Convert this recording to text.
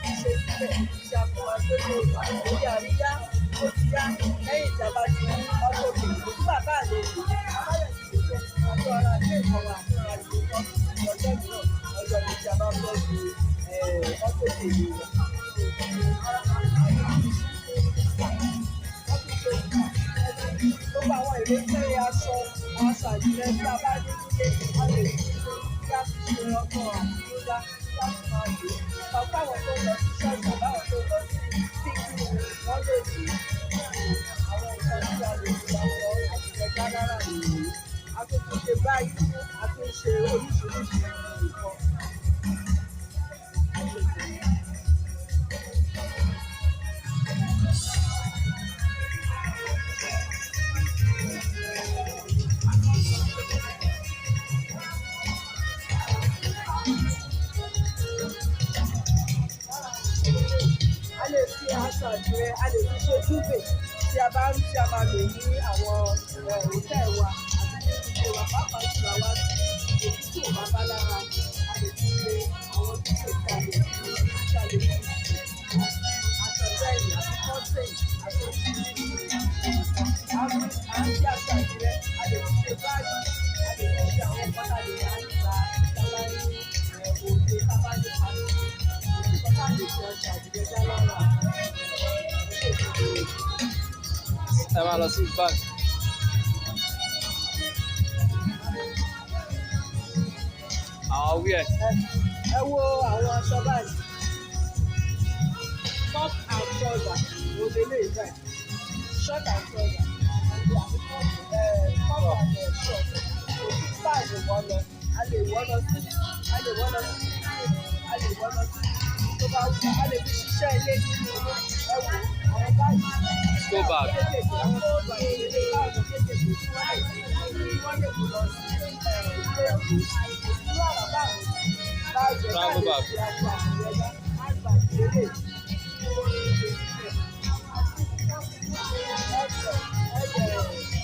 Wọ́n ti ṣe sílẹ̀ tí a fi máa gbé sórí orí àríyá. Ó ti yá lẹ́yìn tí a bá ti ní autoclave. Kò sí bàbá àlejò abáyọ̀ ti ṣètò àti ọ̀rọ̀ àti nǹkan wa àti ọ̀rọ̀ àti nǹkan ọjọ́ mìíràn, ọjọ́ mi tí a bá fẹ́ lo autoclave wa. Wọ́n tún ṣe gbogbo àwọn ìrètí aṣọ àdìrẹ tí a bá ní nílé, a lè fi ṣe kí a fi ṣe ọgbọ́n àtinúdá kí a sì máa lò ó. Pàápàá àwọn tó ń lọ sí ṣọ́ọ̀ṣì àbáwọn tó ń lọ sí picnic, wọ́n lè lò ó. Àwọn nǹkan tí a lè fi aṣọ àdìrẹ dá lára nìyí. A tún fi ṣe báàgì, a tún ṣe oríṣiríṣi nǹkan. A lè fi aṣọ àdìrẹ, a lè fi ṣe duvet tí a bá ń tí a máa lò ní àwọn hòtẹ́ẹ̀lì wa àti nínú ilé wa, pàápàá jùlọ àwa tí òtútù ò bá bá lára mu. A lè fi ṣe àwọn duvet tí a lè fi sùn, aṣọ bẹ́ẹ̀dì àti curtain àti oríṣiríṣi nǹkan. À ń fi aṣọ àdìrẹ, a lè fi ṣe báàgì, a lè fi ṣe àwọn nǹkan tá a lè rà níta tá a bá ní òde, tá a bá ní party. Kò sí nǹkan tá a lè fi aṣọ àdìrẹ dá lára. Ẹ máa lọ sí bag. Àwọn wear. Ẹ wo àwọn aṣọ báyìí. Top and trouser òun leléyìí báyìí. Short and trouser àti top and short. Kò sí style wọ́ lọ. A lè wọ́ lọ sí picnic, a lè wọ́ lọ sí tó bá wù wá. A lè fi ṣiṣẹ́ ilé nínú ilé. Ẹ wò ó, àwọn báyìí. School bag. Kéékèèké, àwọn school bag leleléyìí, àwọn kéékèèké tí wọ́n lè mú lọ sí ilé ìwé. Kò sí irú àrà báwọn báàgì ẹ̀ tá Travel lè bag. fi aṣọ àdìrẹ dá. Handbag leléyìí tí wọ́n ń ṣe sílẹ̀. Ẹ̀jẹ̀ ẹ̀jẹ̀.